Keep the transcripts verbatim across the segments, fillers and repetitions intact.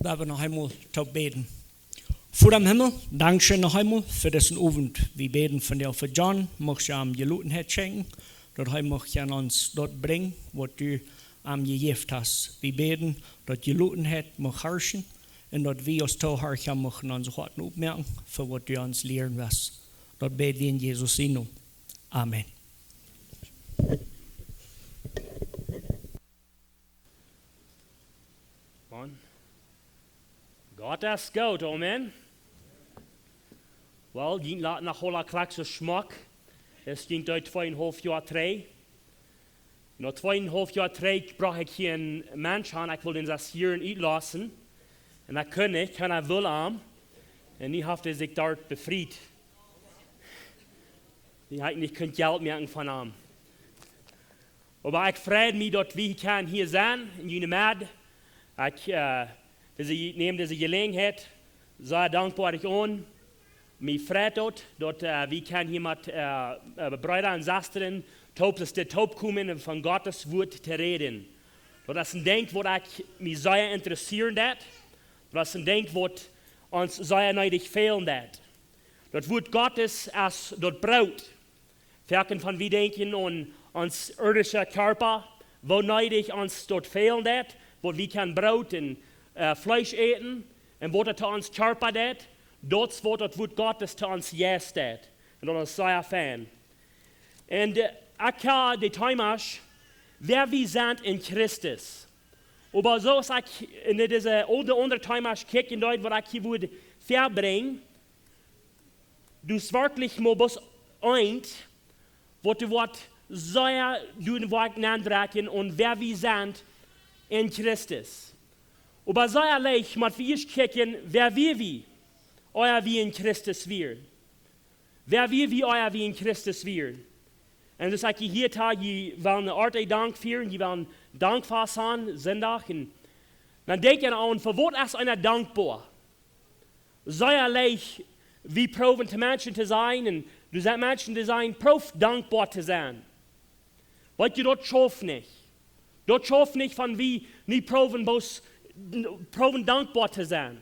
Lot wie noch eemol toop bäden. Voda em Himmel, dankscheen noch eemol fa disen Owent. Wie bäden vondoag fa John, mucht du am Jelotenheit schenkjen, daut hee mucht aun ons daut brinjen, waut du am jejäft hast. Wie bäden, daut Jelotenheit mucht harschen un daut wie aus Toohorcha muchten onse Hoaten opmoaken fa waut du ons lieren west. Daut bäd wie en Jesus sienen Nomen. Amen. Mann. Gott es goot, amen. Well, jinkj lat noch hola krakjt soo schmock. Es jinkj doa tweeunhaulf Joa trigj. No tweeunhaulf Joa trigj brocht ekj hia een Mensch aun, ekj wull dän sest Joa utloten. Un ekj kunn nich, kjeena wull am. Un nu haft hee sikj doa befriet. Nu hab ekj nich kunt Jelt moaken von am. Oba ekj frei mie, daut wie kjennen hia sennen, en june Med. Ekj, äh, dise, näm dise Jeläajenheit sea dankboa aun. Mie freit daut, daut, äh, wie kjennen hia met, äh, äh, Breeda un Sestren toop, daut dee toop komen un von Gottes Wuat to räden. Daut es een Dinkj, waut ekj mie sea interessieren deed. Daut es een Dinkj, waut ons sea needich fälen deed. Daut Wuat Gottes es daut Broot. Foaken wan wie denkjen aun ons irdischa Kjarpa, woo needich ons daut fälen deed, waut wie kjennen Broot un, äh, Fleesch äten, un waut daut to ons Kjarpa deed, daut es waut daut Wuat Gottes to ons Jeist deed. Un daut es sea fein. Un, äh, ekj hab de Thema, wäa wie sent en Christus. Oba soo aus ekj en dise, aul de aundre Themas kjikj un deed, waut ekj hia wudd väabrinjen, daut es werkjlich mau bloos eent, waut doa woat sea doonen, waut ekj nandrekjen un wäa wie sent en Christus. Oba sea leicht, mau wie ieescht kjikjen, wäa wia wie, ea wie en Christus wieren. Wäa wia wie, ea wie en Christus wieren. Un daut es ekj hia to, jie wellen ne Oat Dank fieren, jie wellen dankboa sennen, Sindach. Un dan denkj ekj aun, fa waut es eena dankboa? Sea leicht, wie proowen to Menschen to sennen, un doa sent Menschen, dee sajen, proow dankboa to sennen. Weetst du, daut schauft nich. Daut schauft nich, wan wie nich proowen, bloos, proowen dankboa to sennen.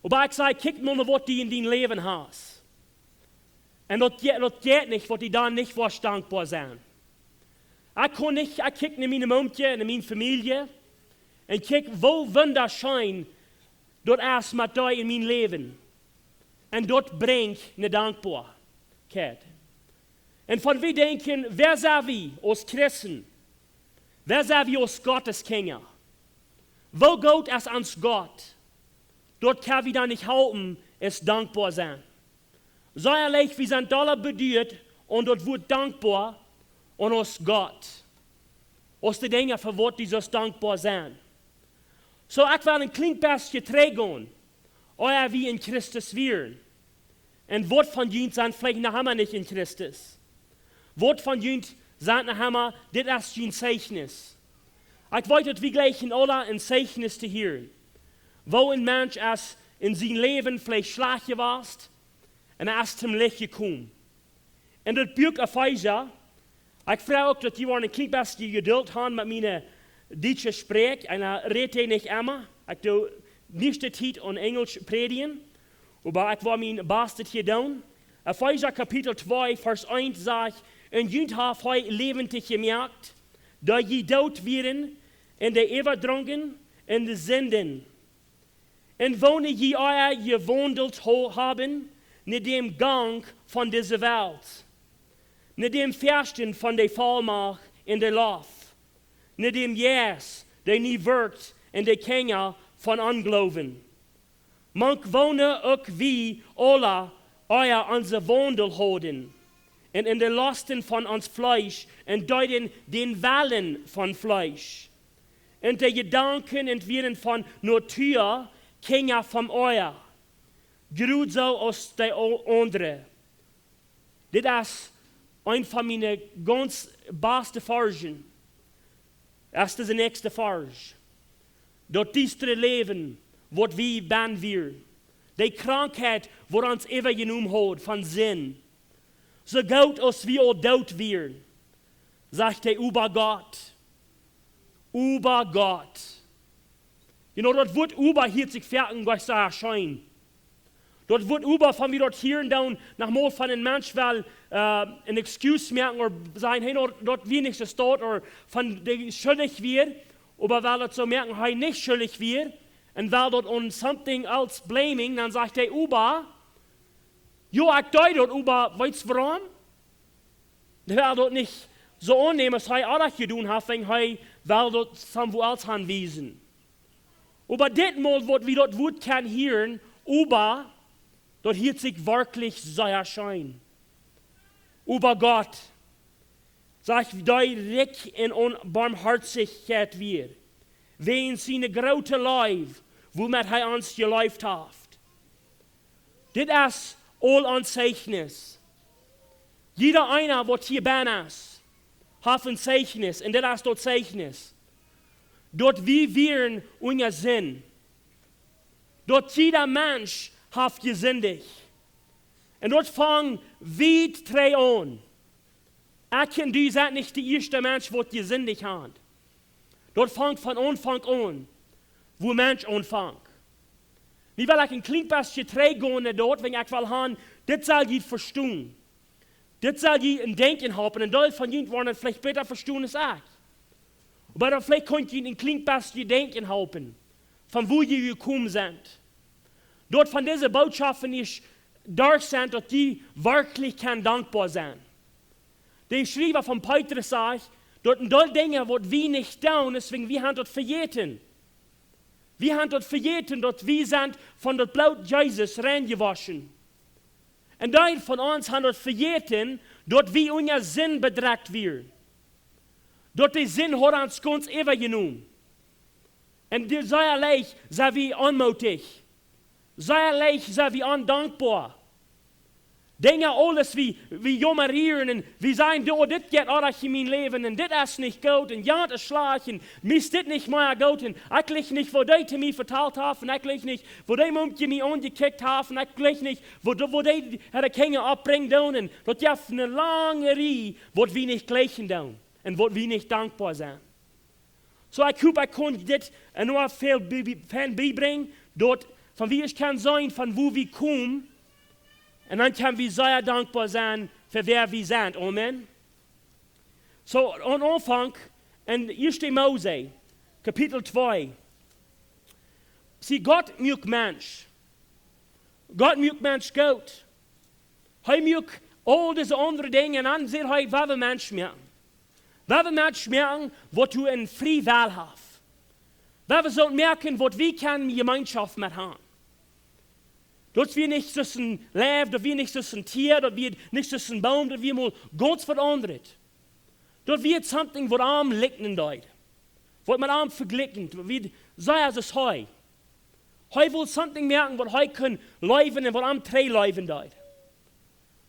Oba ekj saj, kjikj mau no waut du en dien Läwen hast. Un daut je-, daut jeit nich, waut du dan nich woascht dankboa sennen. Ekj kaun nich, ekj kjikj no miene Moomkje, no miene Famielje, un kjikj, woo wundascheen daut es met dee en mien Läwen. Un daut brinjt ne Dankboaheit. Un wan wie denkjen, wäa sent wie aus Christen? Wäa sent wie aus Gottes Kjinja? Woo groot es ons Gott? Daut kaun wie dan nich halpen, aus dankboa sennen. Sea leicht, wie sent dolla beduat aun daut Wuat dankboa aun ons Gott, aus de Dinja, fa waut wie soo dankboa sent. Soo, ekj well een kjlien bät trigjgonen, ea wie en Christus wieren. Un waut von junt sent veleicht noch emma nich en Christus? Waut von junt sent noch emma, dit es jun Zeichnis? Ekj weet, daut wie jleichen aula een Zeichnis to hieren. Woo een Mensch es en sien Läwen veleicht schlajcht jewast un hee es toom Licht jekomen. En daut Buak Efeesa, ekj froag uk, daut jie woaren een kjlien bät Jedult haben met miene dietsche Sproak, un ekj räd nich emma. Ekj doo mieeschte Tiet opp Enjelsch prädjen, oba ekj well mien Bastet hia doonen. Efeesa Kapitel twee, Varsch eent sajcht: "Un junt haft hee läwendich jemoakt, dee jie doot wieren en de Äwadrungen un de Sinden. Un woone jie ea jewaundelt ho-, haben, no däm Gank von dise Welt, no däm Fäasten von de Vollmacht un de Loft, no däm Jeist, dee nu wirkjt en de Kjinja von Onjloowen. Mank woone uk wie aula ea onse Waundel hauden, un en de Lusten von ons Fleesch, un deeden dän Wellen von Fleesch un de Jedanken, un wieren von Natua Kjinja vom Oaja, jrod soo aus de o-, aundre." Dit es eent von miene gaunz baste Varschen. Daut es de näakjste Varsch. Daut diestre Läwen, waut wie bennen wieren. De Krankheit, waut ons äwajenomen haud von Sind. Soo goot aus wie aul doot wieren, sajcht hee, oba Gott, oba Gott, You know, daut Wuat oba hieet sikj foaken goa sea scheen. Daut Wuat oba, wan wie daut hieren, dan noch mol von een Mensch well, äh, een excuse moaken ooda sajen, hey, no, daut wia nich soo, ooda von dee schuldich wia, oba well daut soo moaken, hee nich schuldich wia, un well daut on something else blaming, dan sajcht hee, oba, jo, ekj deed daut, oba weetst wuarom? Hee well daut nich soo aunnämen aus hee daut jedonen haft, wan hee well daut somewhere else hanwiesen. Oba dit Mol, waut wie daut Wuat kjennen hieren, oba, daut hieet sikj werkjlich sea scheen. Oba Gott, sajcht, dee rikj en Barmhoatichkjeit wia, wäajen siene groote Leew, wuamet hee ons jeleeft haft. Dit es aul een Zeichnis. Jieda eena, waut hia bennen es, haft een Zeichnis. Un dit es daut Zeichnis, daut wie wieren unja Sind. Daut jieda Mensch haft jesindicht. Un daut fangt wiet trigj aun. Ekj un du sent nich de ieeschta Mensch, waut jesindicht haft. Daut fangt von Aunfank aun, wua Mensch aunfangt. Nu well ekj een kjlien bät trigj gonen no daut, wan ekj well han, dit saul jie vestonen. Dit saul jie en Denkjen halpen, un Deel von junt woaren veleicht bäta vestonen aus ekj. Oba dan veleicht kaun jie een kjlien bät denkjen halpen, von wua jie jekomen sent. Daut von dise Botschoften es doa sent, daut jie werkjlich kjennen dankboa sennen. De Schriewa von Petrus sajcht, daut een Deel Dinja, waut wie nich doonen, es wäajen wie haben daut vejäten. Wie haben daut vejäten, daut wie sent von daut Bloot Jesus reinjewoschen. Un Deel von ons haben daut vejäten, daut wie unja Sind bedrekjt wieren. Daut de Sind haud ons gaunz äwajenomen. Un daut sea leicht sent wie onmootich. Sea leicht sent wie ondankboa. Dinja aules wie, wie jaumren un wie sajen, du, dit jeit oajch en mien Läwen un dit es nich goot un jo, daut es schlajcht un mie es dit nich mea goot un ekj jleich nich, waut dee to mie vetalt haft un ekj jleich nich, waut dee Mumkje mie aunjekjikjt haft un ekj jleich nich, waut, waut dee äare Kjinja oppbrinjen doonen un daut jeft eene lange Rieej, waut wie nich jleichen doonen un waut wie nich dankboa sent. Soo, ekj hop, ekj kunn dit en noch väl bie-, bie-, fein biebrinjen, daut von wua ekj kaun sennen, von wua wie komen. Un dan kjenn wie sea dankboa sennen fa wäa wie sent. Amen. Soo, aum Aunfank, en ieeschte Mose, Kapitel twee. See, Gott muak Mensch. Gott muak Mensch goot. Hee muak aul dise aundre Dinja un dan sajcht hee, wie wellen Mensch moaken. Wie wellen Mensch moaken, waut doa een free will haft. Wie wellen soo moaken, waut wie kjennen Jemeenschoft met haben. Daut wie nich soo aus een Leew, daut wie nich soo aus een Tia, daut wie nich soo aus een Boom, daut wie mol gaunz waut aundret. Daut wie something, waut am likjnen deed. Waut met am vejlikjen, waut wie, soo aus hee. Hee wull something moaken, waut hee kunn läwen un waut am trigj läwen deed.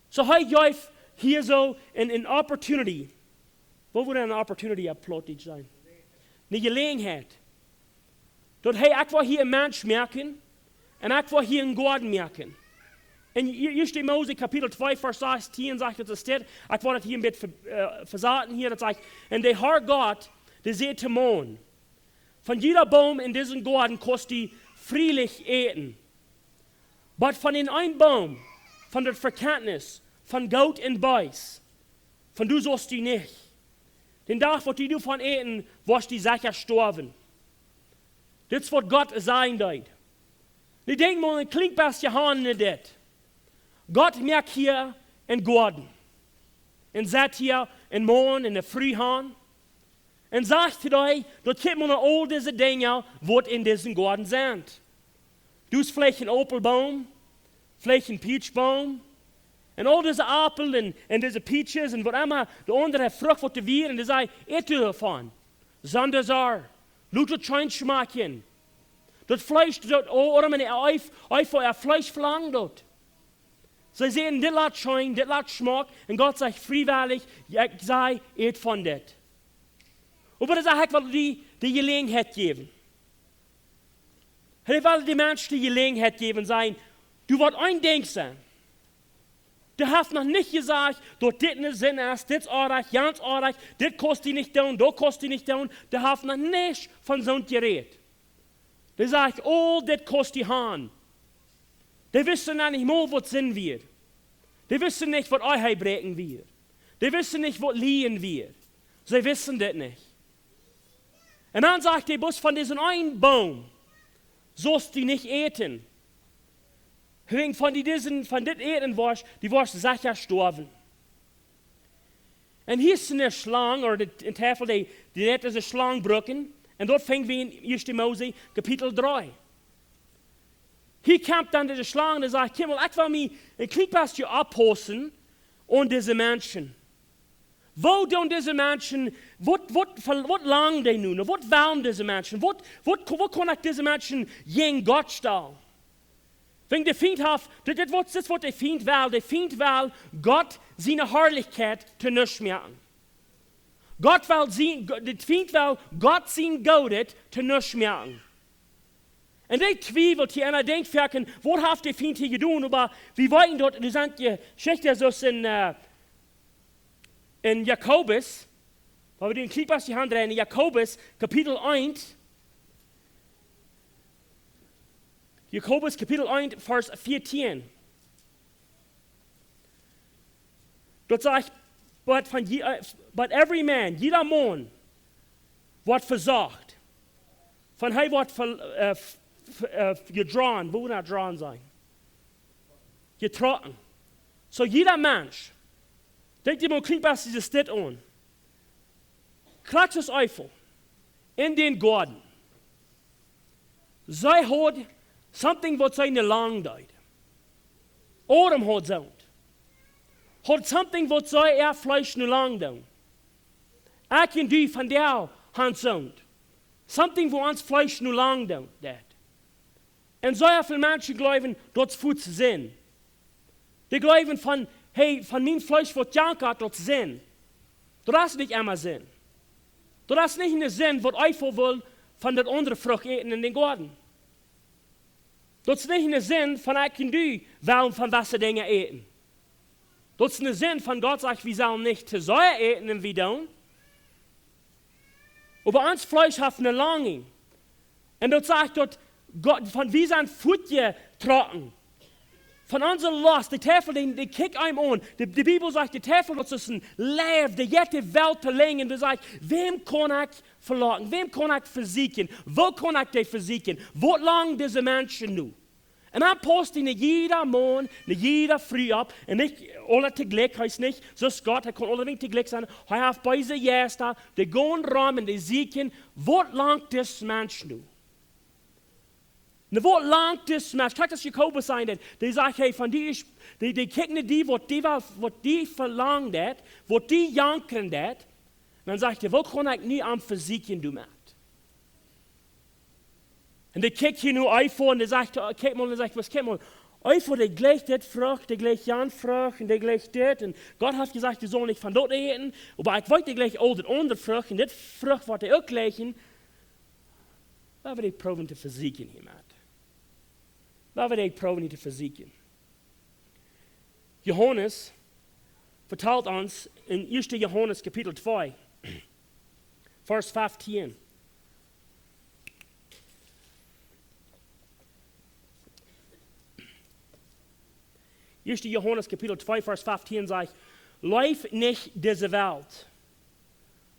Soo hee jeef hia soo een, een opportunity. Waut wudd een opportunity opp Plautdietsch sennen? Eene Jeläajenheit. Daut hee, ekj well hia een Mensch moaken un ekj well hia een Goaden moaken. En ieeschte Mose Kapitel twee Varsch sastieen sajcht daut, daut steit, ekj well daut hia een bät ve-, äh, vesaten hia, daut sajcht, un de Herr Gott, dee säd to Mose, von jieda Boom en disen Goaden kaust du freelich äten. Oba von dän eenen Boom, von daut Erkjantnis von Goot un Bees, von dän saust du nich. Dän Dach, waut du doavon ätst, woascht du secha stoawen. Dit es, waut Gott sajen deed. Nu denkj mol een kjlien bät aun dit. Gott moakt hia een Goaden. Un sat hia een Maun un eene Fru aun. Un sajcht to dee, daut kjikj mol no aul dise Dinja, waut en disen Goaden sent. Du hast veleicht een Aupelboom, veleicht een Peachboom. Un aul dise Aupel un, un dise Peaches un waut emma, de aundre Frucht, waut doa wia, un dee säd, ät du doavon. Sonda Sorj. Lot daut scheen schmakjen. Daut Fleesch, daut, oh, ooda wan eena eef-, eefach äa Fleesch velangt daut. See säden, dit lat scheen, dit lat schmock. Un Gott sajcht freewellich, jo, ekj saj, ät von dit. Oba dan sajcht hee, ekj well die de Jeläajenheit jäwen. Hee well dän Mensch de Jeläajenheit jäwen, sajen, du, waut een Dinkj sennen. Dee haft noch nich jesajcht, daut dit eene Sind es, dit es oajch, gaunz oajch, dit kaust du nich doonen, daut kaust du nich doonen. Dee haft noch nich von soont jerät. Dee sajcht: "Oh, dit kost die han." Dee wisten noch nich mol, waut Sind wia. Dee wisten nich, waut Ehebräakjen wia. Dee wisten nich, waut Liejen wia. See wisten dit nich. Un dan sajcht hee: "Bloos von disen eenen Boom saust du nich äten. Wäajen von die disen, von dit äten woascht, du woascht secha stoawen." Un hia es eene Schlang, ooda de, een Teufel, dee, dee deed dise Schlang brucken. Un daut finj wie en Ieeschte Mose, Kapitel dree. Hia kjemt dan dise Schlang un dee sajcht: "Kjikj mol, ekj well mie een kjlien bät oppaussen aun dise Menschen. Woo doonen dise Menschen, waut, waut, waut velangen dee nu? Waut wellen dise Menschen? Waut, waut, woo kaun ekj dise Menschen jäajen Gott stalen?" Wäajen de Fient haft, dit, dit waut, dit waut de Fient well, de Fient well Gott siene Harlichkjeit to nuscht moaken. Gott well sien, de Fient well Gott sien Goodet to nuscht moaken. Un dee twiewelt hia un dee denkjt foaken: "Waut haft de Fient hia jedonen?" Oba wie weeten daut, dee sent je, Jeschicht es en, äh, en Jakobus, wua wie dän Kjliepa hia aundreien, en Jakobus, Kapitel eent, Jakobus, Kapitel eent, Varsch vieetieen. Daut sajcht: "But von je-, äh, but every man", jieda Maun woat vesocht. Von hee woat ve-, äh, f-, f-, äh, jedrawn, woo woat jedrawn sennen? Jetrocken. Soo jieda Mensch, denkj die mol kjlien bät dit aun. Krakjt soo aus Eva en dän Goaden. See haud something waut see nu lang deed. Adam haud soont. Haud something waut see äa Fleesch nu lang deed. Ekj un du vondoag han soont. Something waut ons Fleesch nu lang deed, deed. Un sea väl Menschen jleewen, daut es fuaz Sind. Dee jleewen von, hey, von mien Fleesch woat jankat, daut es Sind. Daut es nich emma Sind. Daut es nich eene Sind, waut Eva wull von daut aundre Frucht äten en dän Goaden. Daut es nich eene Sind von ekj un du wellen von waut Dinja äten. Daut es eene Sind von Gott sajcht, wie sellen nich too sea äten un wie doonen. Oba ons Fleesch haft eene Longing. Un daut sajcht daut Gott, von wie sent fuaz jetrocken. Von onse Lost, de Teufel, dee, dee kjikjt eenem aun. De, de Bibel sajcht, de Teufel, daut es een Leiw, dee jeit de Welt to lenjen. Dee sajcht: "Wäm kaun ekj velocken? Wäm kaun ekj vesieekjen? Woo kaun ekj dee vesieekjen? Waut langen dise Menschen nu?" Un dan paust dee no jieda Maun, no jieda Fru opp. Un nich aule toojlikj, hee es nich soo aus Gott, hee kaun aule nich toojlikj sennen. Hee haft beese Jeista, dee gonen rom un dee sieekjen: "Waut langt dis Mensch nu? Nu, waut langt dis Mensch?" Krakjt soo aus Jakobus säd, dee, dee sajcht: "Hey, von die es, dee, dee kjikjen no die, waut die well, waut die velangen deed, waut die jankren deed." Dan sajcht hee: "Woo kaun ekj nu am vesieekjen doamet?" Un dee kjikjt hia no Eva un dee sajcht: "Oh, kjikj mol", un dee sajcht: "Waut, kjikj mol, Eva, dee jleicht dit Frucht, dee jleicht jan Frucht un dee jleicht dit. Un Gott haft jesajcht, dee saul nich von daut äten. Oba ekj weet, dee jleicht aul daut aundre Frucht un dit Frucht, waut dee uk jleichen." Lot wie dee proowen to vesieekjen hia met. Lot wie dee proowen hia to vesieekjen. Johanes vetalt ons en Ieeschte Johanes Kapitel twee, Varsch feftieen. Ieeschte Johanes Kapitel twee, Varsch feftieen sajcht: "Leeft nich dise Welt.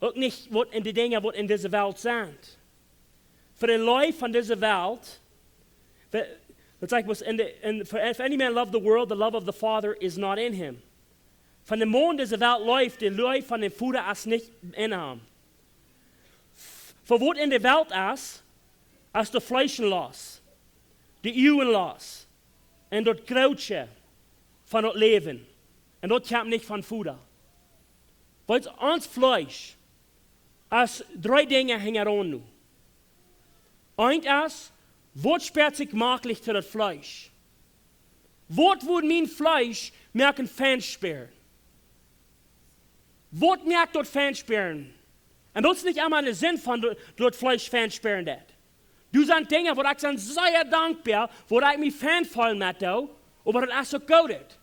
Uk nich waut en de Dinja, waut en dise Welt sent. Fa de Leew von dise Welt," fa-, daut sajcht, waut en de, en, "For if any man love the world, the love of the Father is not in him." Wan de Maun dise Welt leeft, de Leew von dän Voda es nich en am. Fa waut en de Welt es, es de Fleeschenlost, de Uagenlost un daut Grootsche von daut Läwen. Un daut kjemt nich vom Voda. Wiels ons Fleesch es dree Dinja hinjaraun nu. Eent es, waut späat sikj maklich to daut Fleesch? Waut wudd mien Fleesch moaken fein spieren? Waut moakt daut fein spieren? Un daut es nich emma de Senn von daut, daut Fleesch fein spieren deit. Doa sent Dinja, waut ekj sie sea dankboa, waut ekj mie fein feelen met doo, oba daut es uk Goodet.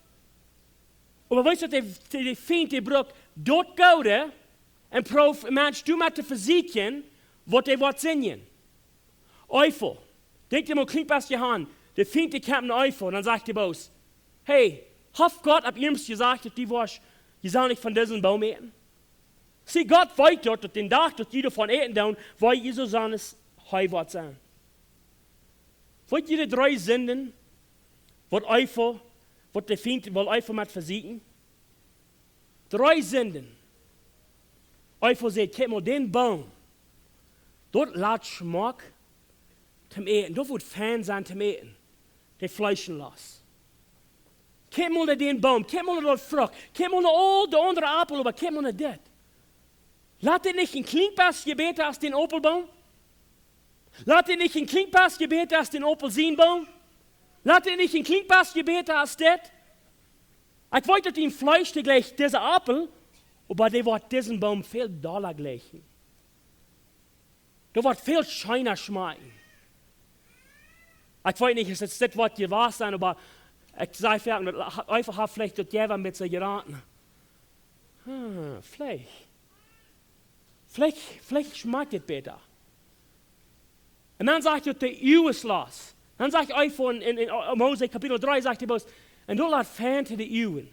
Oba weetst du, de, de, de Fient, dee brukt daut Goode un proowt Menschen doamet to vesieekjen, waut dee woat seenen. Eefel. Denkj die mol, kjlien bät aun. De Fient, dee kjemt no Eva un dan sajcht de Boos: "Hey, haft Gott opp iernst jesajcht, daut du woascht, du sust nich von disen Boom äten?" See, Gott weet daut, daut dän Dach, daut jie doavon äten doonen, woa jie soo sennen aus hee woat sennen. Weet jie de dree Sinden, waut Eva, waut de Fient, waut Eva met vesieekjen? Dree Sinden. Eva säd: "Kjikj mol, dän Boom, daut lat schmock toom äten, daut woat fein sennen toom äten, de Fleesch un Loos. Kjikj mol no dän Boom, kjikj mol no daut Frucht, kjikj mol no aul de aundre Aupel, oba kjikj mol no dit. Lat dit nich een kjlien bät bäta aus dän Aupelboom? Lat dit nich een kjlien bät bäta aus dän Aupelsinboom? Lat dit nich een kjlien bät bäta aus dit?" Ekj weet, daut dien Fleesch dee jlikjt dise Aupel, oba dee woat disen Boom väl dolla jlikjen. Daut woat väl scheena schmakjen. Ekj weet nich, es dit, dit woat jewast sennen, oba ekj saj foaken, daut ha-, eefach haft veleicht daut Jäwa met sikj jeroden. Hm, veleicht. Veleicht, veleicht schmakjt dit bäta. Un dan sajcht daut de Uagen loos. Dan sajcht Eva en, en, en Mose Kapitel dree, sajcht de Boos: "Un daut lat fein to de Uagen."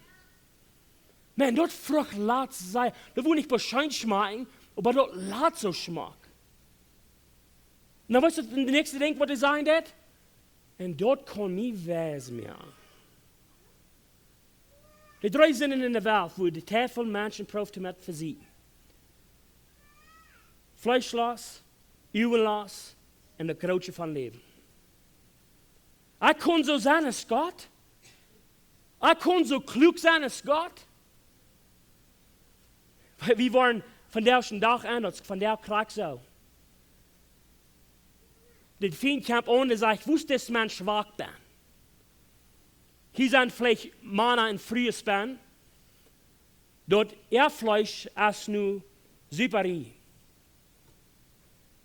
Maun, daut Frucht lat soo, daut woat nich bloos scheen schmakjen, oba daut lat soo schmock. Un dan, weetst du, daut näakjste Dinkj, waut hee sajen deed? Un daut kaun mie wies moaken. De dree Sinden en de Welt, wua de Diewel Menschen proowt met vesieekjen: Fleesch un Loos, Uagen loos un daut Grootsche von Läwen. Ekj kaun soo sennen aus Gott. Ekj kaun soo kluak sennen aus Gott. Wie woaren vondoag dän Dach aun, daut es vondoag krakjt soo. De Fient kjemt aun un sajcht: "Woo es dis Mensch schwak dan?" Hia sent veleicht Mana un Frues bie, daut äa Fleesch es nu Suparie,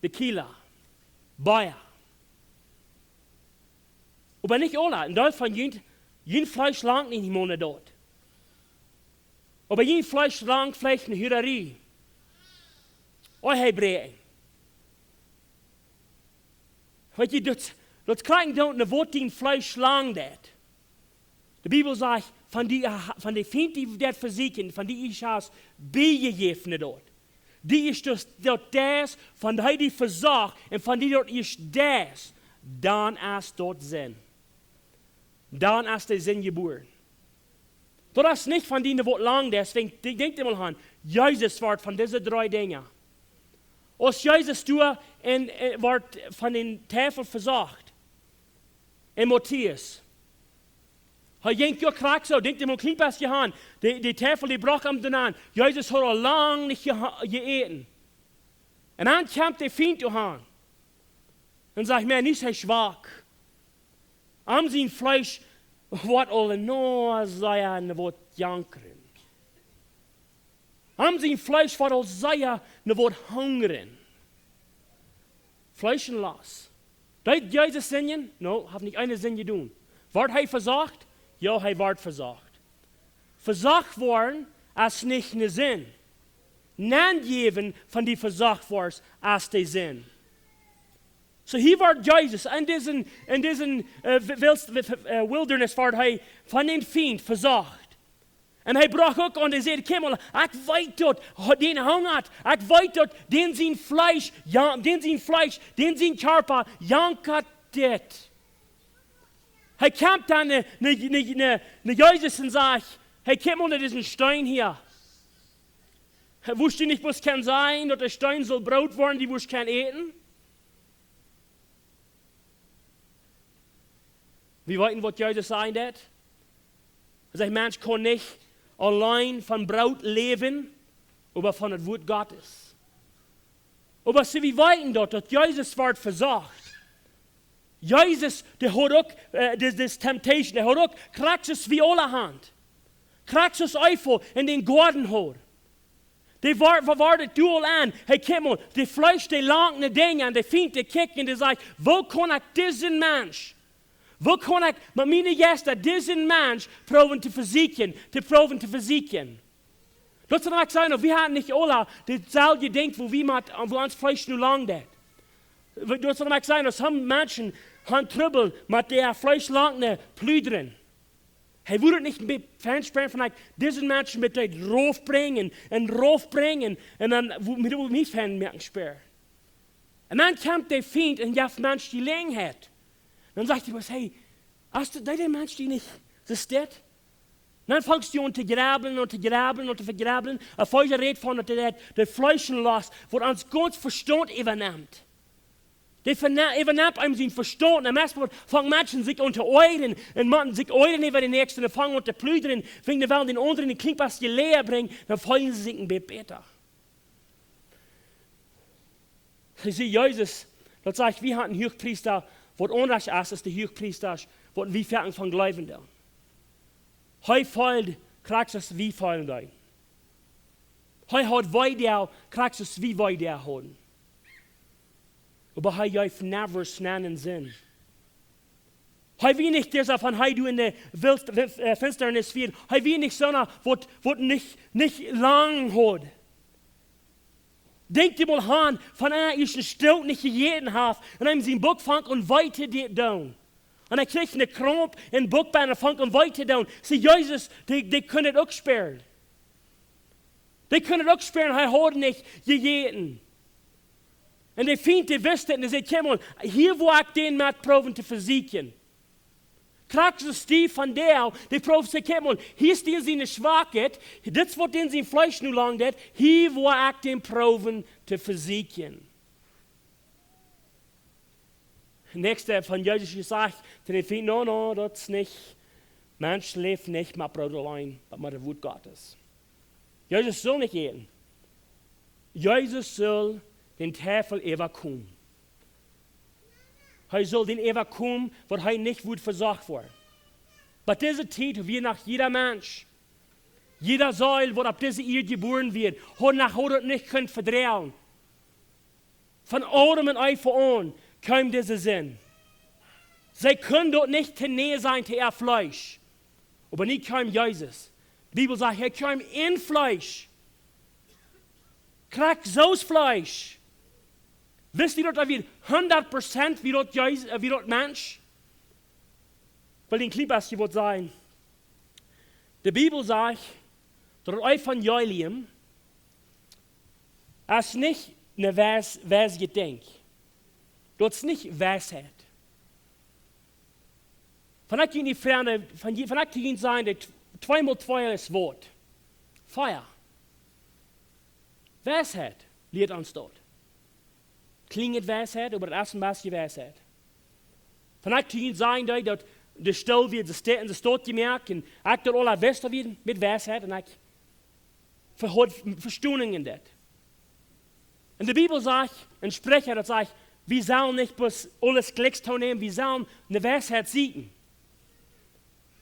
Tequila, Bia. Oba nich aula. Een Deel von junt, jun Fleesch langt nich mol no daut. Oba jun Fleesch langt veleicht no Hurarie. Oi, hee bräakjen. Weetst du, daut, daut krakjt daut, no waut dien Fleesch langt. De Bibel sajcht, von dee, von de Fient, dee daut vesieekjen, von dee es daut bie jejäft, nich daut. Dee es daut, daut es, von dee, dee vesocht, un von dee daut es daut, dan es daut Sind. Dan es de Sind jebuaren. Daut es nich von dee, waut langt, deswäajen, denkj, denkj mol aun, Jesus wort von dise dree Dinja. Aus Jesus doa en, en, wort von dän Diewel vesocht. En Matäus. Hee jinkj jo krakjt soo, denkj mol, kjlien bät aun. De, de Diewel, dee brocht am doa aun. Jesus haud aul lang nich jeha-, jeäten. Un dan kjemt de Fient doa aun. Un sajcht: "Maun, nu es hee schwak. Am sien Fleesch woat aul no sea no waut jankren. Am sien Fleesch woat aul sea no waut hungren." Fleesch un Loos. Deed Jesus sindjen? No, haft nich eene Sind jedonen. Wort hee vesocht? Jo, hee wort vesocht. Vesocht woaren es nich ne Sind. Nenjäwen von dee vesocht woaren es de Sind. Soo, hia wort Jesus en disen, en disen, äh, wi-, wils-, wi-, wi-, äh, wilderness wort hee von dän Fient vesocht. Un hee brocht uk aun, dee säd: "Kjikj mol, ekj weet daut, ho-, dän hungat, ekj weet daut, dän sien Fleesch, jo, dän sien Fleesch, dän sien Kjarpa jankat dit." Hee kjemt dan no, no, no, no, no Jesus un sajcht: "Hey, kjikj mol no disen Steen hia. Wurscht du nich bloos kjennen sajen, daut de Steen saul Broot woaren, du wurscht kjennen äten?" Wie weeten, waut Jesus sajen deed. Hee sajcht: "Mensch kaun nich auleen von Broot läwen, oba von daut Wuat Gottes." Oba see, wie weeten daut, daut Jesus wort vesocht. Jesus, dee haud uk, äh, dis, dis temptation, dee haud uk krakjt soo aus wie aula han. Krakjt soo aus Eva en dän Goaden haud. Dee wort, wort, wort doa aun. Hey, kjikj mol, de Fleesch, dee langt no Dinja, un de Fient, dee kjikjt un dee sajcht: "Woo kaun ekj disen Mensch, woo kaun ekj met miene Jeista disen Mensch proowen to vesieekjen, to proowen to vesieekjen?" Daut saul ekj sajen, wie haben nich aula daut selwje Dinkj, woo wie met, woo ons Fleesch nu langt. Daut saul ekj sajen, daut soone Menschen, Han Trubbel met de Fleesch lang ne pludren. Hee wudd nich een bät fenspären von, like, dise Menschen met de rauf brinjen un rauf brinjen un dan wudd hee mie fenspären. Un dan kjemt de Fient un jeft Mensch de Jeläajenheit. Dan sajcht hee: "Hey, hast du dee Mensch, dee nich so steit?" Dan fangst du aun to jrebblen un to jrebblen un to vejrebblen. Een Fleesch rät von daut de, de Fleesch lost, waut ons gaunz Vestaunt äwanemt. Dee vene-, äwanemt eenem sien Vestaunt. Un meist woat von Menschen sikj aun to oajren un motten sikj oajren äwa dän Näakjsten un fangen aun to pludren, wäajen dee wellen dän aundren een kjlien bät Jeläajenheit brinjen, dan feelen see sikj een bät bäta. See, see, Jesus, daut sajcht, wie haben een Huagpriesta, waut aundasch es aus de Huagpriestasch, waut wie foaken von jleewen doonen. Hee feeld krakjt soo aus wie feelen doonen. Hee haud Wee doa, krakjt soo aus wie Wee doa hauden. Oba hee jeef never Schuld aun Sind. Hee wia nich dee, waut hee doa enne Wilt-, Win-, äh, Finsternis wia. Hee wia nich soona, waut, waut nich, nich lang haud. Denkj die mol aun, von eena, dee een Stoot nich jejäten haft, un hee sien Buck fangt aun wee to doonen. Un hee kjrieech een Kramp em Buck bie un fangt aun wee to doonen. See, Jesus, dee, dee kunn daut uk spieren. Dee kunn daut uk spieren, hee haud nich jejäten. Un de Fient, dee wist daut, un dee säd: "Kjikj mol, hia woa ekj dän met proowen to vesieekjen." Krakjt soo aus dee von doa, dee proowt to sajen: "Kjikj mol, hia es dee siene Schwakheit, dit es waut dän sien Fleesch nu langt, hia woa ekj dän proowen to vesieekjen." Näakjste von Jesus jesajcht to de Fient: "No, no, daut es nich. Mensch läft nich met Broot auleen, oba met daut Wuat Gottes." Jesus saul nich jäten. Jesus saul dän Diewel äwakomen. Hee saul dän äwakomen, waut hee nich wudd vesocht woaren. Oba dise Tiet wia noch jieda Mensch, jieda Seel, waut opp dise Ieed jebuaren wia, haud noch, haud daut nich kunt vedroagen. Von Adam un Eva aun kjeem dise Sind. See kunnen daut nich to näa sennen to äa Fleesch. Oba nu kjeem Jesus. De Bibel sajcht, hee kjeem en Fleesch. Krakjt soo aus Fleesch. Wist du daut, daut wia hundat Prozent wia daut Jesus, äh, wia daut Mensch? Well een kjlien bät waut sajen. De Bibel sajcht, daut daut Evangelium es nich een weis-, weisjet Dinkj. Daut es nich Weisheit. Von ekj junt, Frind, von je-, von ekj to junt saj, daut twee mol twee es waut? Vea. Weisheit lieet ons daut. Kjlinjt Weisheit, oba daut es een bät Weisheit. Von ekj to junt saj, daut, daut de Stool wia, de Städ, de Staut jemoakt, un ekj daut aula wist, daut wia met Weisheit, un ekj ve-, haud Vestonen en dit. Un de Bibel sajcht, en Spricha, daut sajcht, wie sellen nich bloos aules jlikj to nämen, wie sellen de Weisheit sieekjen.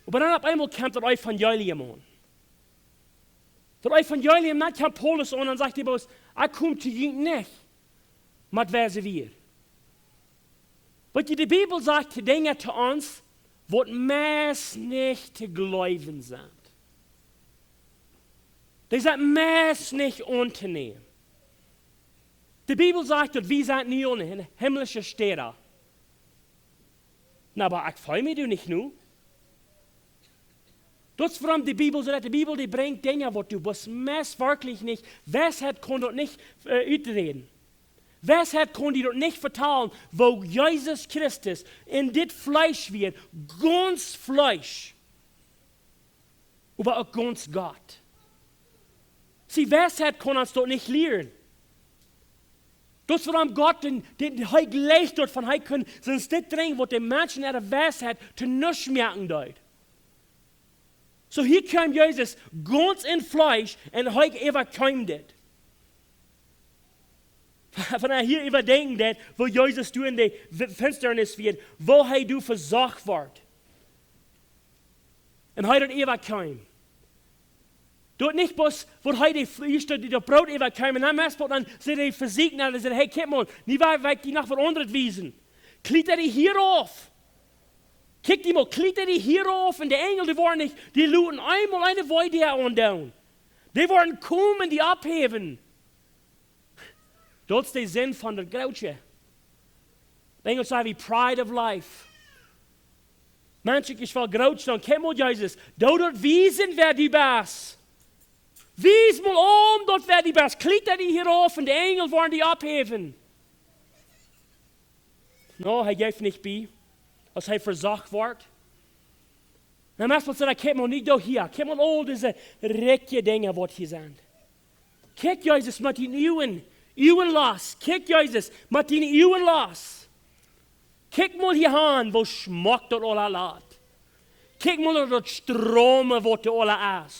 Oba dan opp eemol kjemt daut Evangelium aun. Daut Evangelium, dan kjemt Paulus aun un sajcht hee bloos: "Ekj kom to junt nich met weise Wieed." Weetst du, de Bibel sajcht Dinja to ons, waut meist nich to jleewen sent. Dee sent meist nich auntonämen. De Bibel sajcht, daut wie sent nu aun eene himmlische Staut. Na, oba ekj feel mie doa nich nu. Daut es wuarom de Bibel sajcht, de Bibel, dee brinjt Dinja, waut du best meist werkjlich nich, Weisheit kaun daut nich, äh, uträden. Weisheit kaun die daut nich vetalen, woo Jesus Christus en dit Fleesch wia, gaunz Fleesch, oba uk gaunz Gott. See, Weisheit kaun ons daut nich lieren. Daut es wuarom Gott dän, dän, dän hee jlikj daut von hee kunn, soon Stekj dränjen, waut de Menschen äare Weisheit to nuscht moaken deed. Soo hia kjeem Jesus gaunz en Fleesch un hee äwakjeem dit. Wan wie hia äwadenkjen daut, woo Jesus doa en de F-, Finsternis wia, woo hee doa vesocht wort. Un hee daut äwakjeem. Daut nich bloos, woo hee de Fleesch, daut, daut Broot äwakjeem, un dan meist waut, dan säd hee vesieekjen, dan säd hee: "Hey, kjikj mol, nu woa ekj die noch waut aundret wiesen. Kjlieet die hia rauf. Kjikj die mol, kjlieet die hia rauf." Un de Enjel, dee wieren nich, dee loten eemol eene Wee doa aundoonen. Dee wieren komen, die opphäwen. Daut es de Sind von daut Grootje. Enjlisch saj wie pride of life. Menschen, ekj well groot sennen. Kjikj mol, Jesus, doo daut wiesen, wäa du best. Wies mol aun daut, wäa du best. Kjlieed die hia auf un de Enjel woaren die opphäwen. No, hee jeef nich bie, aus hee vesocht wort. Dan es daut soo, kjikj mol nich doa hia. Kjikj mol aul dise rikje Dinja, waut hia sent. Kjikj, Jesus, met diene Uagen, Uagen los. Kjikj, Jesus, met diene Uagen los. Kjikj mol hia aun, woo schmock daut aula lat. Kjikj mol no daut Stroome, waut doa aula es.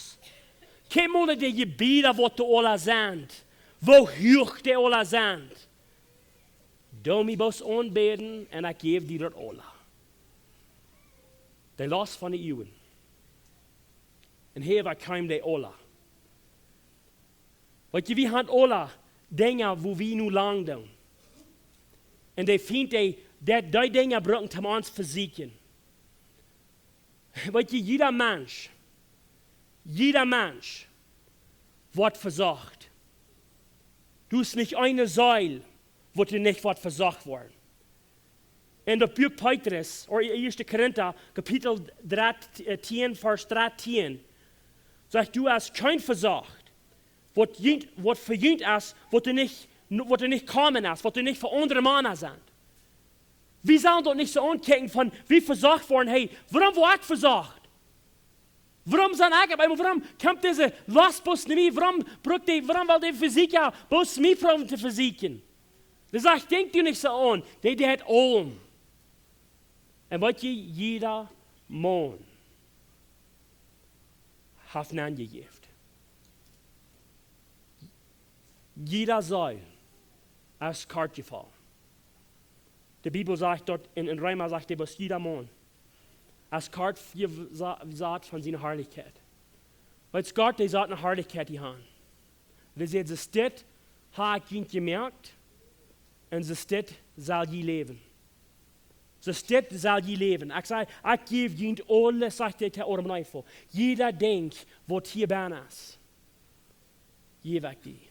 Kjikj mol no de Jebieda, waut doa aula sent. Woo huach dee aula sent. Doo mie bloos aunbäden un ekj jäw die daut aula. Dee los von de Uagen. Un hia, waut kjeem dee aula? Weetst du, wie haben aula Dinja, wua wie no lang doonen. Un dee finjt dee, daut dee Dinja brucken, om ons vesieekjen. Weetst du, jieda Mensch, jieda Mensch woat vesocht. Doa es nich eene Seel, waut doa nich woat vesocht woaren. En daut Buak Petrus, ooda ieeschte Korinta, Kapitel dartieen, Varsch dartieen, sajcht, doa es kjeen vesocht, waut junt, waut fa junt es, waut doa nich, waut doa nich komen es, waut doa nich fa aundre Mana sent. Wie sellen daut nich soo aunkjikjen von, wie vesocht woaren, hey, wuarom woa ekj vesocht? Wuarom sie ekj opp eemol, wuarom kjemt dise Last bloos no mie, wuarom brukt dee, wuarom well dee Vesieekja bloos mie proowen to vesieekjen? Dee sajcht, denkj doa nich soo aun, dee deit aulem. Un weetst du, jieda Maun haft aunjejäft. Jieda Seel es kort jefollen. De Bibel sajcht doa, en, en Reema sajcht dee, daut jieda Maun es kort jesa-, jesat von siene Harlichkjeit. Weetst du, Gott, dee saut eene Harlichkjeit hia aun. Dee säd, soo es dit, hab ekj junt jemoakt, un soo es dit, sell jie läwen. Soo es dit, sell jie läwen. Ekj saj, ekj jäw junt aules, sajcht hee to Adam un Eva. Jieda Dinkj, waut hia bennen es, jäw ekj die.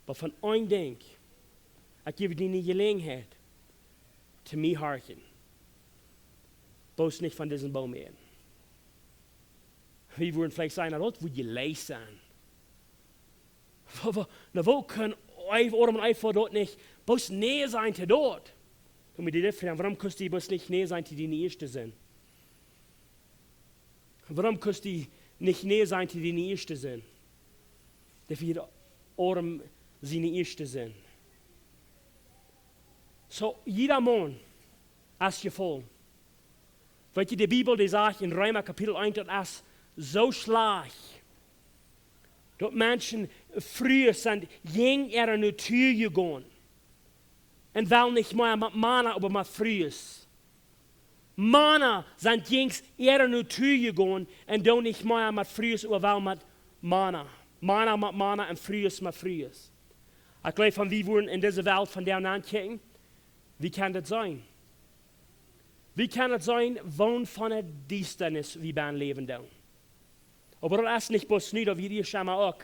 Oba von een Dinkj, ekj jäw die eene Jeläajenheit, to mie horchen. Bloos nich von disen Boom äten. Wie wudden veleicht sajen, na, daut wudd jleich sennen. Wa-, wa-, na, woo kaun Eva, Adam un Eva daut nich bloos nä sajen to daut? Doa mott ekj die froagen, wuarom kaust du bloos nich nä sajen to diene ieeschte Sind? Wuarom kaust du nich nä sajen to diene ieeschte Sind? Daut wia Adam siene ieeschte Sind. Soo, jieda Maun es jefollen. Weetst du, de Bibel, dee sajcht en Reema Kapitel eent, daut es soo schlajcht, daut Menschen, Frues sent jäajen äare Natua jegonen. Un wellen nich mea met Mana, oba met Frues. Mana sent jäajen äare Natua jegonen un doonen nich mea met Frues, oba wellen met Mana. Mana met Mana un Frues met Frues. Ekj jleew, wan wie wudden en dise Welt von doa aunkjikjen, wie kjennen daut seenen. Wie kjennen daut seenen, woo von eene Diestanis wie bennen läwen doonen. Oba daut es nich bloos nu, daut wia ieescht emol uk.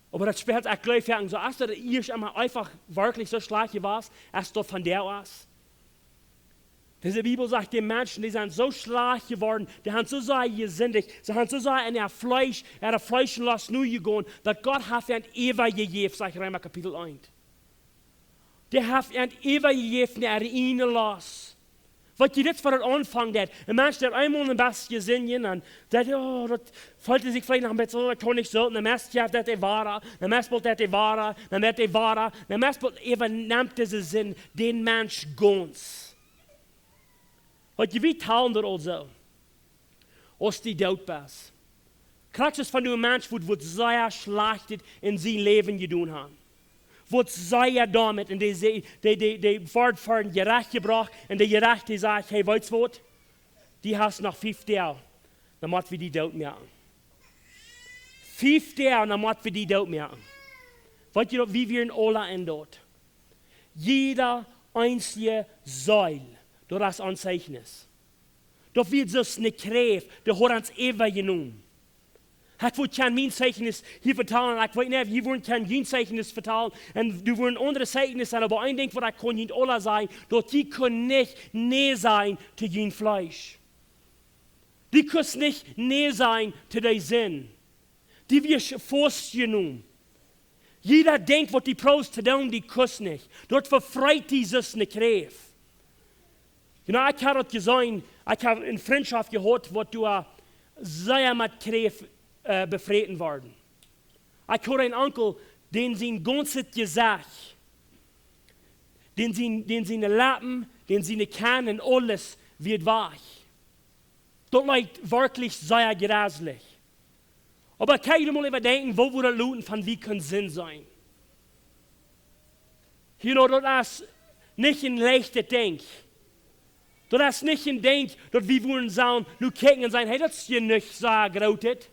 Oba daut spieet, ekj jleew, jo, soo aus daut ieescht emol eefach werkjlich soo schlajcht wia, aus daut vondoag es. Dise Bibel sajcht, de Menschen, dee sent soo schlajcht jeworden, dee haben soo sea jesindicht, see haben soo sea en äa Fleesch, äare Fleeschenlost nu jegonen, daut Gott haft an äwajejäft, sajcht Reema Kapitel eent. Dee haft an äwajejäft en äare ieejne Lost. Waut jie dit fa daut aunfangen deed. Een Mensch, dee eemol een bät jesindicht, dan daut, oh, daut feelt sikj veleicht noch een bät soo, daut kaun nich soo. Un dan meist jeft daut de Wara, dan meist boolt daut de Wara, dan daut de Wara, dan meist boolt äwanemt dise Sind dän Mensch gaunz. Waut jie, wie talen daut aulsoo. Aus du doot best. Krakjt soo aus wan du een Mensch, waut, waut sea Schlajchtet en sien Läwen jedonen haft. Waut sea doamet, un dee, dee, dee, dee, dee woat ver een Jerecht jebrocht, un de Jerecht, dee sajcht, hey, weetst waut? Du hast noch fief Doag, dan mott wie die doot moaken. Fief Doag, dan mott wie die doot moaken. Weetst du daut, wie wieren aula en daut. Jieda eensje Seel, daut es een Zeichnis. Daut wia soo ne Kjräft, dee haud ons äwajenomen. Ekj wull kjeen mien Zeichnis hia vetalen, ekj weet nich, jie wudden kjeen jun Zeichnis vetalen, un doa wudden aundre Zeichnis sennen, oba een Dinkj waut ekj kunn junt aula sajen, daut jie kunnen nich nä sajen to jun Fleesch. Jie kunnen nich nä sajen to de Sind. Dee wia faustjenomen. Jieda Dinkj waut dee proowd to doonen, dee kunn nich. Daut vefreit dee soo ne Kjräft. Jie know, ekj hab daut jeseenen, ekj hab ne Frintschoft jehaut, waut doa sea met Kjräft, äh, befräten worden. Ekj haud eenen Onkel, dän sien gaunzet Jesecht, dän sien, dän siene Leppen, dän siene Kjeen un aules wia wajch. Daut leet werkjlich sea jreslich. Oba kjenn jie mol äwadenkjen, woo wie daut loten von wie kunnen Sind seenen. Jie know, daut es nich een leichtet Dinkj. Daut es nich een Dinkj daut wie wudden sajen, nu kjikjen un sajen, hey, daut es je nich soo groot, dit.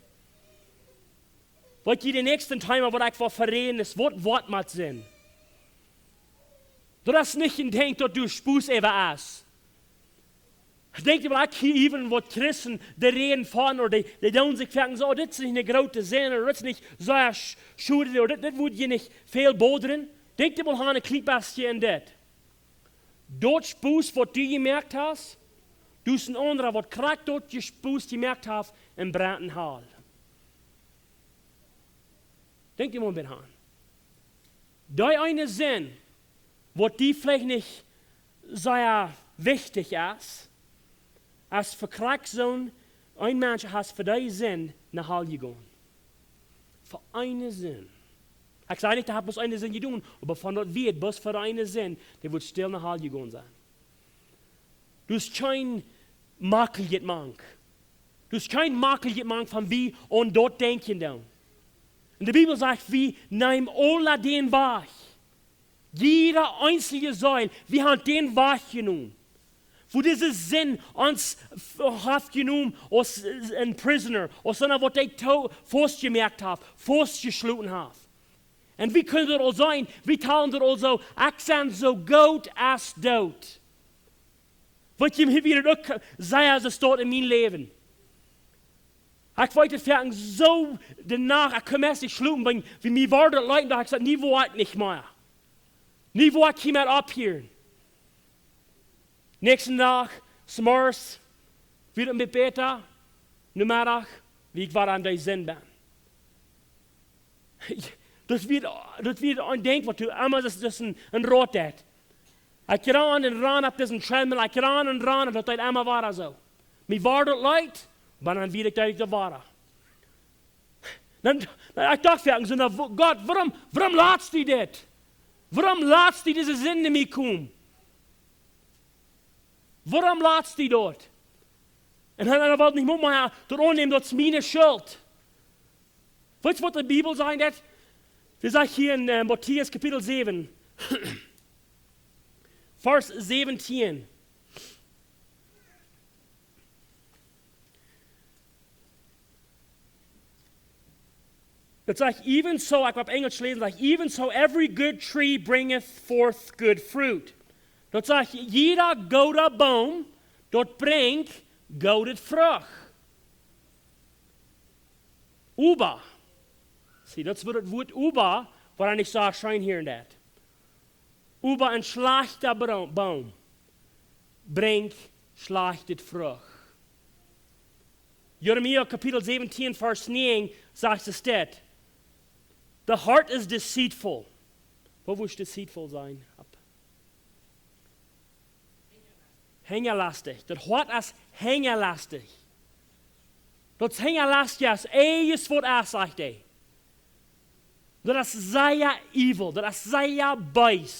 Waut jie de näakjste Tiet waut ekj well veräden es, waut, waut mott sennen. Daut es nich een Dinkj daut du Spos äwa es. Denkj jie mol, ekj hia äwen waut Christen, dee räden von, ooda dee, dee doonen sikj foaken soo, oh, dit es nich ne groote Sind, ooda dit es nich soo sch-, schuldig, ooda dit, dit wudd je nich väl bodren. Denkj jie mol aun een kjlien bät aun dit. Daut Spos waut du jemoakt hast, du best een aundra waut krakjt daut je Spos jemoakt haft un brennt en Hal. Denkj jie mol doaraun. Dee eene Sind, waut die veleicht nich sea wichtich es, es fa krakjt soon, een Mensch es fa dee Sind no Hal jegonen. Fa eene Sind. Ekj saj nich, dee haft bloos eene Sind jedonen, oba von daut wia et bloos fa eene Sind, dee wudd stell no Hal jegonen sennen. Du hast kjeen Makel jemoakt. Du hast kjeen Makel jemoakt von wie aun daut denkjen doonen. Un de Bibel sajcht, wie neemen aula dän Wajch. Jieda eensje Seel, wie haben dän Wajch jenomen. Wua dise Sind ons f-, haft jenomen aus een prisoner, aus eena waut dee to-, faustjemoakt haft, faustjeschloten haft. Un wie kjennen daut aul seenen, wie talen daut aul soo, ekj sie soo goot aus doot. Waut jie hia wada uk sajen, es daut en mien Läwen. Ekj weet et foaken soo, de Nacht, ekj kunn meist nich schlopen, wan, wie mie wort et leet, docht ekj, saj, nu woa ekj nich mea. Nu woa ekj hia mea opphieren. Näakjsten Dach, zemorjes, wia et een bät bäta, Nomeddach, wia ekj wada aun de Sind. Daut wia, daut wia een Dinkj waut du emma, daut es een, een Rot daut. Ekj ran un ran opp disen Treadmill, ekj ran un ran, un daut deed emma wada soo. Mie wort et leet, oba dan wia ekj daut wada. Dan, dan ekj docht foaken soo, na, wo-, Gott, wuarom, wuarom latst du dit? Wuarom latst du dise Sind en mie komen? Wuarom latst du daut? Un dan, dan well ekj nich mea daut aunnämen, daut es miene Schult. Weetst du, waut de Bibel sajcht? Daut sajcht hia en, äh, Matäus Kapitel säwen, Varsch säwentieen. Daut sajcht, even so, ekj woa opp Enjelsch läsen, sajcht, even so every good tree bringeth forth good fruit. Daut sajcht, jieda gooda Boom, daut brinjt goode Frucht. Oba. See, daut es wua daut Wuat oba, waut ekj nich soo scheen hieren deed. Oba een schlajchta Bro-, Boom brinjt schlajchte Frucht. Jeremia Kapitel säwentieen, Varsch näajen sajcht et dit: The heart is deceitful. Waut wudd deceitful sennen? Opp Hinjalastich. Daut Hoat es hinjalastich. Daut es hinjalastich, es aules waut es, sajcht hee. Daut es sea evil, daut es sea bees.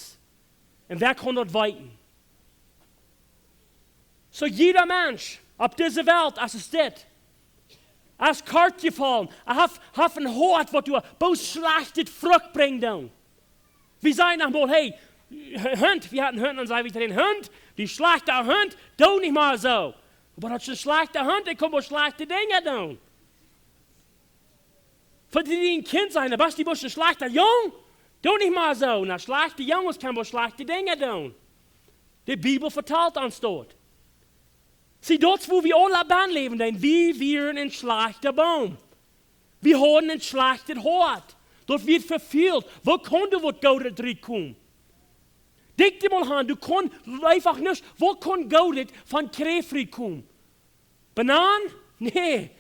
Un wäa kaun daut weeten? Soo jieda Mensch opp dise Welt, aus et dit, es kort jefollen, hee haft, haft een Hoat waut doa bloos schlajchte Frucht brinjt dan. Wie sajen noch mol, hey, Hunt, wie hauden Hunt, dan säd wie to dän Hunt, du schlajchta Hunt, doo nich mea soo. Oba daut es een schlajchta Hunt, ekj kaun mol schlajchte Dinja doonen. Fa dee, dee een Kjint sent, dan best du bloos een schlajchta Jung, doo nich mea soo. Na, schlajchte Junges kjennen bloos schlajchte Dinja doonen. De Bibel vetalt ons daut. See, daut es wua wie aula bie läwen, dan wie wieren een schlajchta Boom. Wie haben een schlajchtet Hoat. Daut wia vefält. Woo kaun doa waut Goodet rutkomen? Denkj die mol aun, du kaust eefach nich, woo kaun Goodet von Kjräft rutkomen? Bananen? Nä.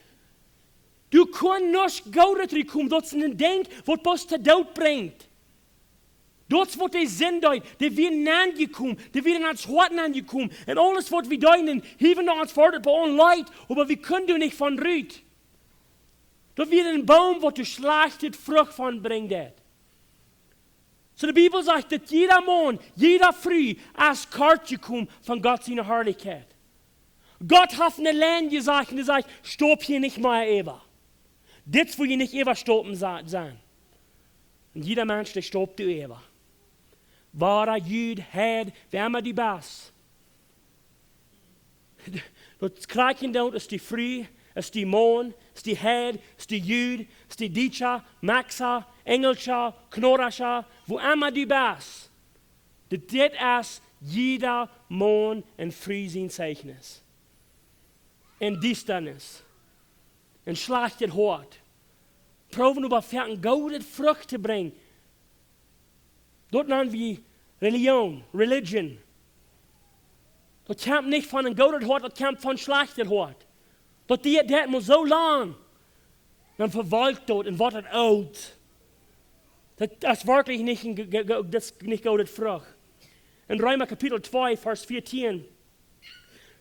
Du kaust nich Goodet rutkomen, daut es een Dinkj, waut bloos to Doot brinjt. Daut es waut de Sind deed, dee wia aunjekomen, dee wia en ons Hoat aunjekomen. Un aules waut wie deeden, hieven no ons foadich bie ons Leet, oba wie kunnen doa nich von rut. Daut wia een Boom, waut de schlajchte Frucht von brinjt. Soo de Bibel sajcht, daut jieda Maun, jieda Fru es kort jekomen von Gott siene Harlichkjeit. Gott haft ne Lien jesat un hee sajcht: "Staup hia nich mea äwa. Dit es, wua jie nich äwa staupen sa-, sent." Un jieda Mensch, dee staupt doa äwa. Wada, Jud, Heid, wäa emma du best. Daut krakjt endoont es dee Fru, es dee Maun, es dee Heid, es dee Jud, es dee Dietscha, Meksa, Enjelscha, Knorascha, wua emma du best. Dit, dit es jieda Maun un Fru sien Zeichnis. En Diestanis. En schlajchtet Hoat. Proowen äwa fa eene goode Frucht to brinjen. Daut nanen wie Religion, religion. Daut kjemt nich von een goodet Hoat, daut kjemt von schlajchtet Hoat. Daut deit, deit mau soo lang. Dan vewalkjt daut un woat daut oolt. Daut es werkjlich nich een ge-, ge-, ge-, daut es nich goode Frucht. En Reema Kapitel twee, Varsch vieetieen,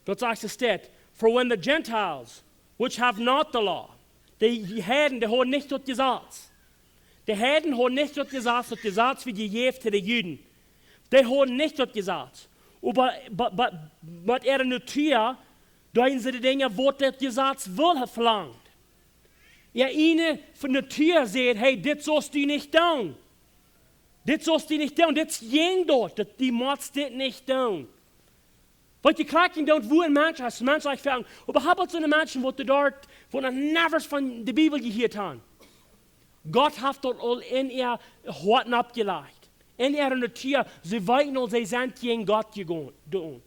doa sajcht et: "For when the Gentiles, which have not the law," de Heiden, dee hauden nich daut Jesaz. De Heiden hauden nich daut Jesaz, daut Jesaz wia jejäft to de Juden. Dee hauden nich daut Jesaz. Oba, but, but, but äare Natua, deeden see de Dinja, waut daut Jesaz wull ha velangt. Äa ieejne Natua säd: "Hey, dit saust du nich doonen. Dit saust du nich doonen. Dit es jäajen daut, daut du motst dit nich doonen." Waut jie krakjt endoont, wua een Mensch, aus Mensch, ekj fang, äwahaupt soone Menschen, waut doa, waut noch never von de Bibel jehieet haben. Gott haft daut aul en äa Hoat oppjelajcht. En äare Natua, see weeten aul, see sent jäajen Gott jegonen. Ekj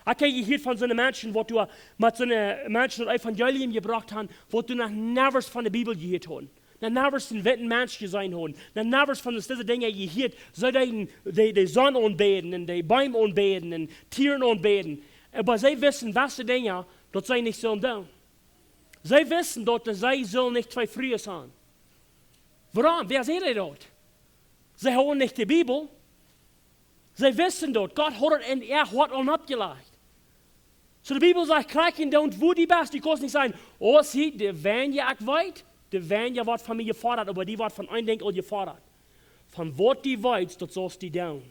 hab jehieet von soone Menschen, waut doa, met soone Menschen daut Evangelium jebrocht haben, waut doa noch never von de Bibel jehieet haben. Noch never een witten Mensch jeseenen haben. Noch never von dise Dinja jehieet. See deeden de, de Sonn aunbäden un de Beem aunbäden un Tieren aunbäden. Oba see wisten, waut dee Dinja, daut see nich sullen doonen. See wisten daut, daut see sullen nich twee Frues haben. Wuarom? Wäa säd an daut? See hauden nich de Bibel. See wisten daut. Gott haud et en äa Hoat aul oppjelajcht. Soo de Bibel sajcht, krakjt endoont, wua du best, du kaust nich sajen: "Oh, see, de weinja ekj weet, de weinja woat von mie jefodat, oba dee woat von een Dinkj aul jefodat." Von waut du weetst, daut saust du doonen.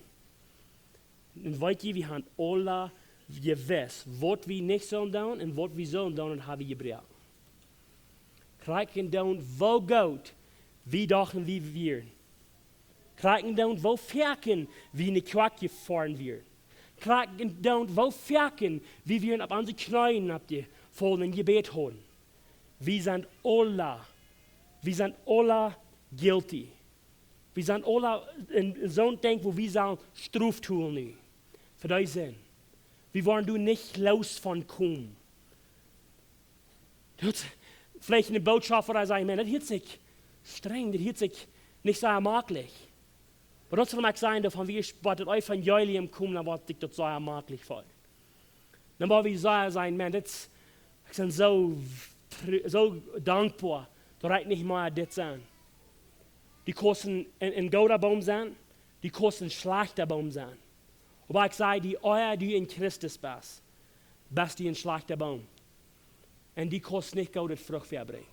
Un weet jie, wie haben aule jewist, waut wie nich sullen doonen un waut wie sullen doonen, daut haben wie jebroaken. Krakjt endoont, woo goot wie dochten, wie wieren. Krakjt endoont, woo foaken wie en de Kjoakj jefoaren wieren. Krakjt endoont, woo foaken wie wieren opp onse Kjneeen oppjefollen un jebät haben. Wie sent aule, wie sent aule guilty. Wie sent aule en, en soon Dinkj, wua wie sellen Strof tolen nu. Fa dee Sind. Wie woaren doa nich loos von komen. Daut veleicht eene Botschaft, wua jie sajen: "Maun, daut hieet sikj strenj, daut hieet sikj nich soo maklich." Oba daut saul mau sennen, daut wan wie bie daut Evangelium komen, dan woat sikj daut soo maklich fälen. Dan woa wie soo sajen: "Maun, dit, ekj sie soo tr-, soo dankboa, daut ekj nich mea dit sie." Du kaust een, een, een gooda Boom sennen, du kaust een schlajchta Boom sennen. Oba ekj saj die, ea du en Christus best, best du een schlajchta Boom. Un du kaust nich goode Frucht vebrinjen.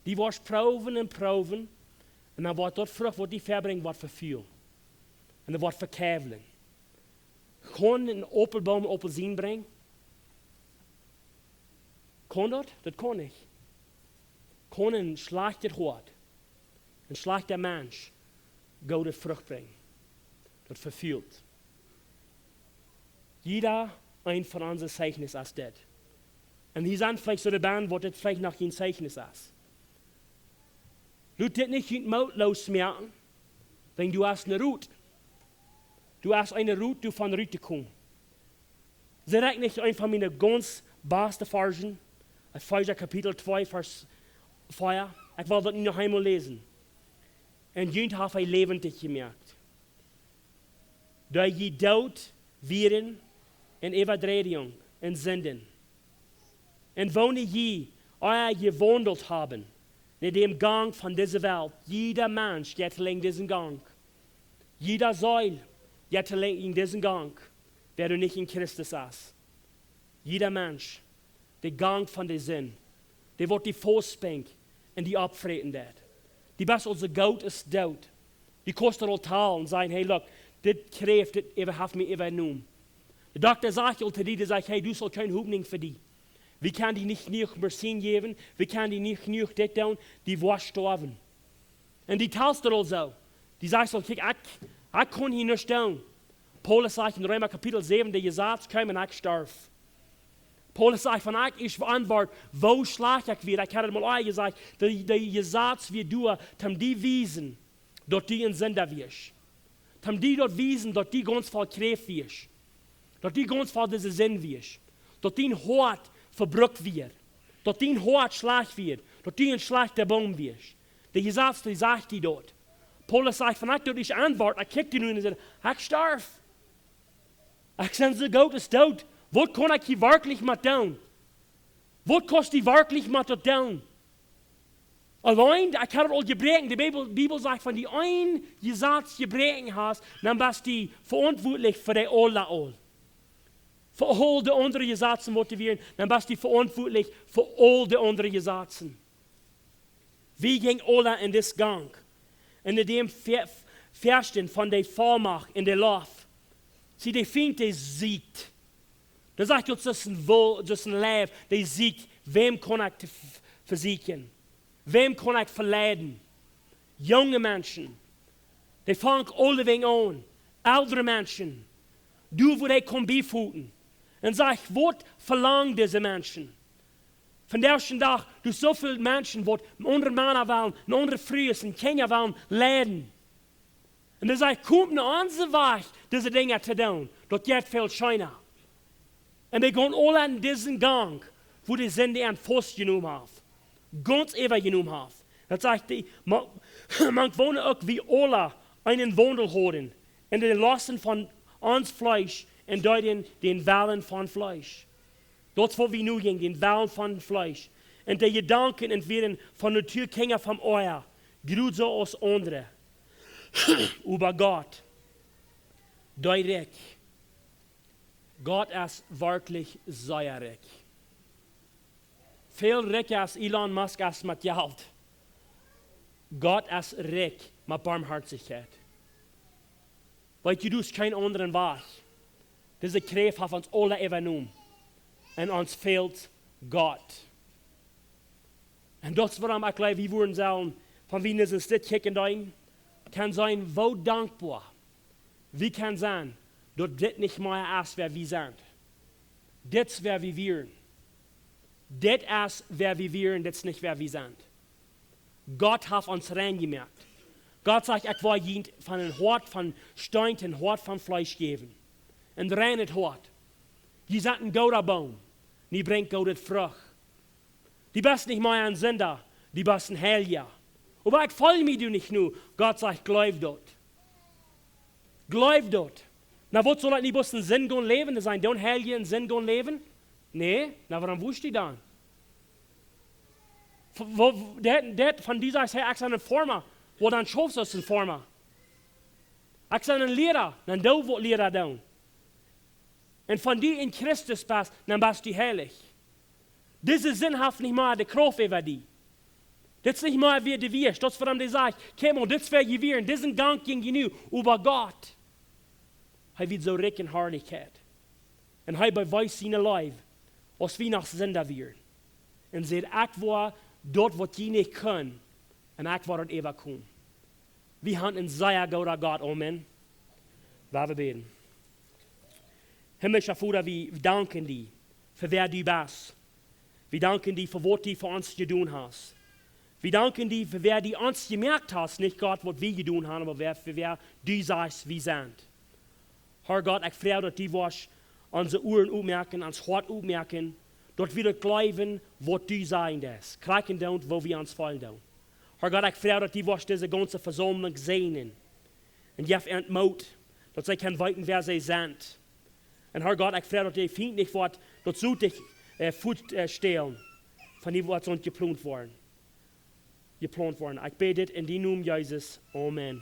Du woascht proowen un proowen, un dan woat daut Frucht, waut du vebrinjst, woat vefälen. Un daut woat vekjwelen. Kaun een Aupelboom Aupelsienen brinjen? Kaun daut? Daut kaun nich. Kaun een schlajchtet Hoat, een schlajchta Mensch, goode Frucht brinjen? Daut vefält. Jieda een von ons Zeichnis es dit. Un hia sent veleicht soo de Band, waut dit veleicht noch een Zeichnis es. Lot dit nich june Moot loosmoaken, wan du hast eene Rut. Du hast eene Rut, doa von rut to komen. Saj ekj nich een von miene gaunz baste Varschen, Efeesa Kapitel twee, Varsch vea. Ekj well daut nu noch eemol läsen. Un junt haft hee läwendich jemoakt, dee jie doot wieren en Äwadreidunk un Sinden, un woone jie ea jewaundelt haben en däm Gank von dise Welt. Jieda Mensch jeit en disen Gank. Jieda Seel jeit en disen Gank, wäa doa nich en Christus es. Jieda Mensch, de Gank von de Sind, dee woat die faustbinjen un die oppfräten deit. Du best aulsoo goot aus doot. Du kaust daut aul talen un sajen: "Hey, look, dit Kjräft, dit äwa-, haft mie äwajenomen." De Dokta sajcht aul to die, dee sajcht: "Hey, du hast kjeene Hopninj fa die. Wie kjennen die nich jenuach Medizin jäwen, wie kjennen die nich jenuach dit doonen, du woascht stoawen." Un du talst daut aul soo. Du sajchst aul: "Kjikj, ekj, ekj kaun hia nuscht doonen." Paulus sajcht en Reema Kapitel säwen: "De Jesaz kjeem un ekj storf." Paulus sajcht: "Wan ekj ieescht veauntwuat, woo schlajcht ekj wia." Ekj haud et mol aul jesajcht, de, de Jesaz wia doa, om die wiesen, daut du en Sinda wieescht. Om die daut wiesen, daut du gaunz voll Kjräft wieescht. Daut du gaunz voll dise Sind wieescht. Daut dien Hoat vebrukt wia. Daut dien Hoat schlajcht wia. Daut du en schlajchta Boom wieescht. De Jesaz, dee sajcht die daut. Paulus sajcht: "Wan ekj daut ieescht veauntwuat, ekj kjikj die nu un saj: Ekj storf. Ekj sie soo goot aus doot. Waut kaun ekj hia werkjlich met doonen? Waut kaust du werkjlich met daut doonen?" Auleen, ekj haud et aul jebroaken. De Bibel, Bibel sajcht, wan du een Jesaz jebroaken hast, dan best du veauntwuatlich fa de aule aul. Fa aul de aundre Jesazen, waut doa wieren, dan best du veauntwuatlich fa aul de aundre Jesazen. Wie jinjen aule en disen Gank. Un en däm Fe-, Fechten von de Vollmacht en de Loft. See, de Fient, dee sieekjt. Daut sajcht Gott, daut es een Wol-, daut es een Leew, dee sieekjt: Wäm kaun ekj te-, v-, vesieekjen? Wäm kaun ekj veleiden? Junge Menschen, dee fangen aulewäajen aun, eldre Menschen, doa, wua dee kaun biefoten. Un sajcht: Waut velangen dise Menschen? Vondoag dän Dach, doa soo väl Menschen, waut aundre Mana wellen, un aundre Frues un Kjinja wellen leiden. Un hee sajcht: "Komt no onse Wajch, dise Dinja to doonen. Daut jeit väl scheena." Un dee gonen aule en disen Gank, wua de Sind an faustjenomen haft. Gaunz äwajenomen haft. Daut sajcht hee: "Ma-, mank woone uk wie aule eenen Waundel hauden en de Losten von ons Fleesch un deeden dän Wellen von Fleesch." Daut es waut wie nu jinjen, dän Wellen von Fleesch. Un de Jedanken un wieren von Natua Kjinja vom Oaja, jrod soo aus aundre. Oba Gott, dee rikj. Gott es werkjlich sea rikj. Väl rikja aus Elon Musk es met Jelt. Gott es rikj met Barmhoatichkjeit. Weetst du, doa es kjeen aundren Wajch. Dise Kjräft haft ons aule äwajenomen. Un ons fält Gott. Un daut es wuarom ekj jleew, wie wudden sellen, wan wie en dit kjikjen deeden, kjennen sennen, woo dankboa wie kjennen sennen, daut dit nich mea es, wäa wie sent. Dit es, wäa wie wieren. Dit es, wäa wie wieren, dit es nich, wäa wie sent. Gott haft ons rein jemoakt. Gott sajcht: "Ekj woa junt von een Hoat von Steen een Hoat von Fleesch jäwen. Een reinet Hoat. Jie sent een gooda Boom. Jie brinjen goode Frucht. Du best nich mea een Sinda, du best een Heilja. Oba ekj feel mie doa nich no." Gott sajcht: "Jleew daut. Jleew daut." Na, waut saul ekj nu bloos en Sind gonen läwen? Daut es een, dan Heilja en Sind gonen läwen? Nä, na, wuarom wurscht du dan? W-, wo-, w-, daut, daut von die sajcht: "Hey, ekj sie een Forma." Woo dan schaufst du aus een Forma? "Ekj sie een Liera." Dan doo waut Liera doonen. Un wan du en Christus best, dan best du heilich. Dise Sind haft nich mea de Krauft äwa die. Dit es nich mea, wäa du wieescht. Daut es wuarom hee sajcht: "Kjikj mol, dit es, wäa jie wieren. Disen Gank jinjen jie nu, oba Gott, hee wia soo rikj en Harlichkjeit. Un hee bewees siene Leew, aus wie noch Sinda wieren. Un säd: Ekj woa daut, waut jie nich kunnen, un ekj woa daut äwakomen." Wie haben een sea gooda Gott. Amen. Lot ons bäden. Himmlischa Voda, wie danken die fa wäa du best. Wie danken die fa waut du fa ons jedonen hast. Wie danken die fa wäa du ons jemoakt hast, nich Gott, waut wie jedonen haben, oba wäa, fa wäa du sajchst, wie sent. Herr Gott, ekj froag, daut du woascht onse Uaren opmoaken, ons Hoat opmoaken, daut wie daut jleewen, waut du sajen deist. Krakjt doa, wua wie ons feelen doonen. Herr Gott, ekj froag daut du woascht dise gaunze Vesaumlunk säajnen un jeff an Moot, daut see kjennen weeten wäa see sent. Un Herr Gott, ekj froag daut de Fient nich woat daut soo dicht fuat stälen, von dee waut soont jeplaunt woaren. Jeplaunt woaren. Ekj bäd dit en dien Nomen, Jesus. Amen.